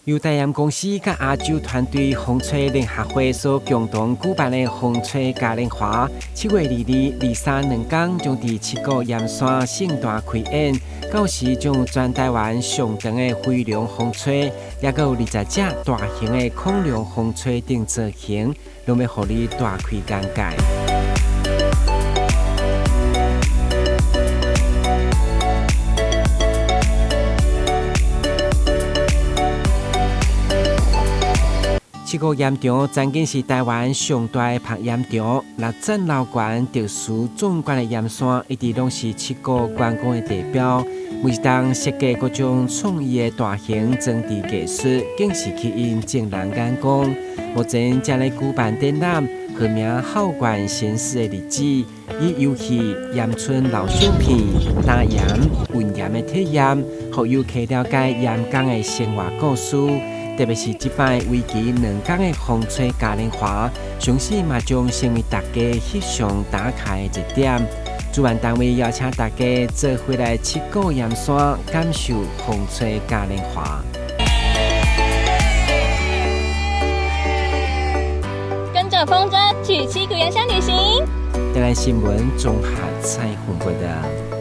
由大鹽公司佮亞洲團隊風吹聯合會所共同舉辦的風吹嘉年華，7月22、23兩天將佇七股鹽山盛大開演。到時將有全台灣上長的飛龍風吹，抑閣有20隻大型的恐龍風吹等造型，攏欲予你大開眼界。七股鹽場曾經是台灣上大的曝鹽場，六層樓懸特殊壯觀的鹽山，一直攏是七股觀光的地標。每一冬設計各種創意的大型裝置藝術，更是吸引眾人眼光。目前正咧舉辦展覽，號名“好管閒事”的日子，以遊戲、鹽村老相片、打鹽、運鹽的體驗，予遊客了解鹽工的生活故事。特別是這擺為期2天的風吹嘉年華，相信嘛將成為大家翕相打卡的熱點。主辦單位邀請大家做伙來七股鹽山，感受風吹嘉年華。跟著風車去七股鹽山旅行。台灣新聞綜合採訪報導。